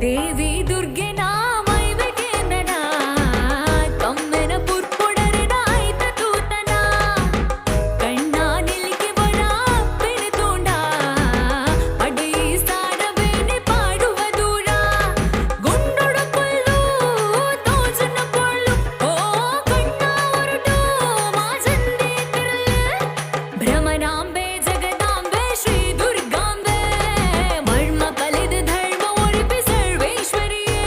ದೇವಿ ದುರ್ಗೆನ ಮೈವೆಗೆಂದನ, ಕಮ್ಮೆನ ಪುರ್ಪೊಡರೆನ ಐತ ತೂತನ, ಕಣ್ಣ ನಿಲಿಕೆ ಬರ ಅಪ್ಪೆನ ತೋಂಡ, ಪಡೆಯಿ ಸಾರ ಬೇನೆ ಪಾಡುವ ದೂರ, ಗುಂಡೊಡು ಕೊಲ್ಲು ತೋಜುನ ಪೊಳ್ಳು, ಓ ಕಣ್ಣ ಒರಟು ಮಾಜಂದೆ ತಿರಲು. ಭ್ರಮರಾಂಬೆ ಜಗದಾಂಬೆ ಶ್ರೀ ದುರ್ಗಾಂಬೆ, ಮರ್ಮ ಕಲಿದ ಧರ್ಮ ಒರಿಪಿ ಸರ್ವೇಶ್ವರಿಯೇ,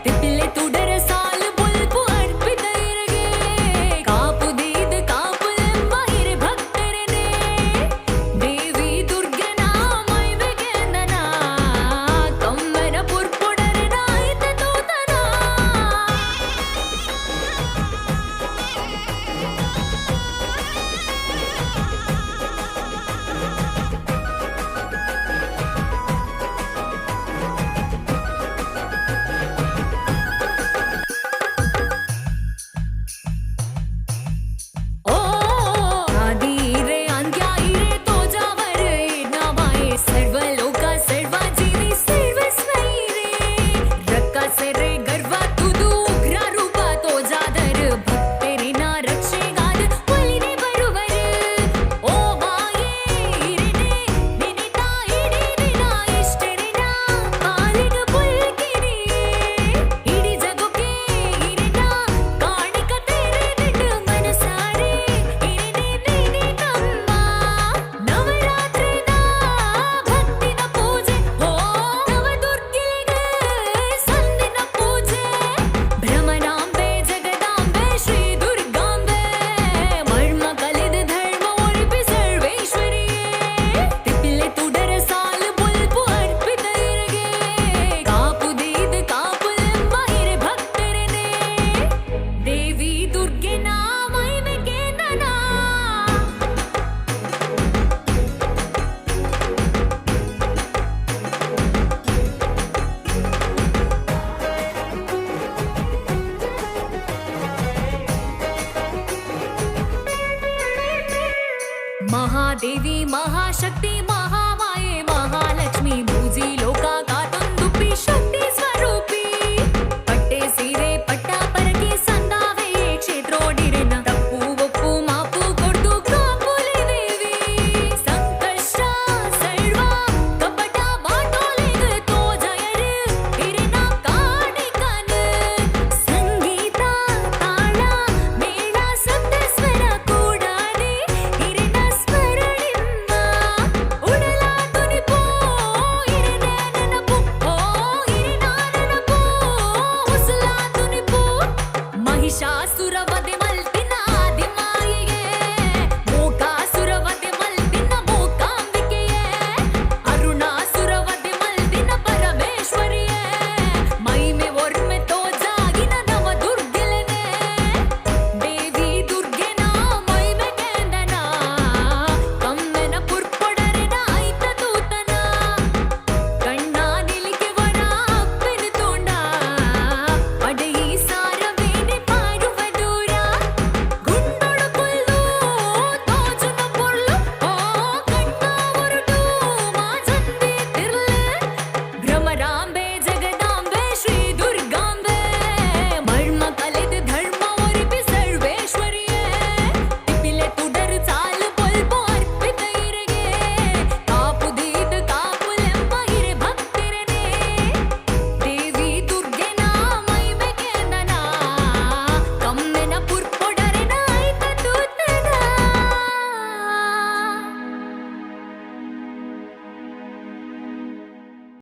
ತಿಪ್ಪಿಲೆ ತುಡರ ಸಾಲು ಬೊಲ್ಪು ಅರ್ಪಿತ ಇರಗೆ, ಕಾಪುದೀದ ಕಾಪುಲೆಂಬ ಹಿರಿ ಭಕ್ತರನೆ. ದೇವಿ ದುರ್ಗನ ಮೈವೆಗೆಂದನ, ಕಮ್ಮನ ಪುರ್ಪುಡರನ ಐತ ತೂತನ. ಓ ಆದಿರೆ ಅಂತ್ಯಾಯಿರೆ ತೋಜಾವರ್ ನಾವಾಯೆ, ಸರ್ವಲೋಕ ಸರ್ವಜೀವಿ ಸರ್ವಸ್ವೈರೆ, ರಕ್ಕಸೆರೆ ಗರ್ವ ತುದು ಉಗ್ರ ರೂಪ ತೋಜಾದರ್, ಭಕ್ತರಿನ ರಕ್ಷೆಗಾದ ಒಲಿದೆ ಬರುವರು. ಓ ಮಾಯೆ ಇರಿನೆ ನಿನಿತ ಇಡೀ ದಿನ ಇಷ್ಟರಿನ ಪಾಲಿಗ ಪುಲ್ಕಿರಿಯೇ, ಇಡೀ ಜಗಕ್ಕೆ ಇರಿನ ಕಾಣಿಕ ತೆರೆದಿಟ್ಟು ಮನಸಾರೆ ಇರಿನೆ ನೆನೆತಮ್ಮ. ನವರಾತ್ರಿದ ಭಕ್ತಿದ ಪೂಜೆ, ಓ ನವದುರ್ಗಿಗೆ ಸಂದಿನ ಪೂಜೆ. ಭ್ರಮರಾಂಬೆ ಜಗದಾಂಬೆ ಶ್ರೀ ದುರ್ಗಾಂಬೆ, ಮರ್ಮ ಕಲಿದ ಧರ್ಮ ಒರಿಪಿ ಸರ್ವೇಶ್ವರಿಯೇ, ತಿಪ್ಪಿಲೆ ತುಡರ ಸಾಲು ಬೊಲ್ಪು ಅರ್ಪಿತ ಇರಗೆ, ಕಾಪುದೀದ ಕಾಪುಲೆಂಬ ಹಿರಿ ಭಕ್ತರನೆ. ದೇವಿ ದುರ್ಗೆನ ಮೈಮೆಗೆಂದನ. ಮಹಾದೇವಿ ಮಹಾಶಕ್ತಿ ಮಹಾಮಾಯೆ ಮಹಾಲಕ್ಷ್ಮಿ, ಭೂಜಿ ಲೋಕ ಕಾತೊಂದುಪ್ಪಿ ಶಕ್ತಿ ಸ್ವರೂಪಿ, ಪಟ್ಟೆ ಸೀರೆ ಪಟ್ಟ ಪರಕೆ ಸಂದಾವೆ ಕ್ಷೇತ್ರೋಡಿರೆ.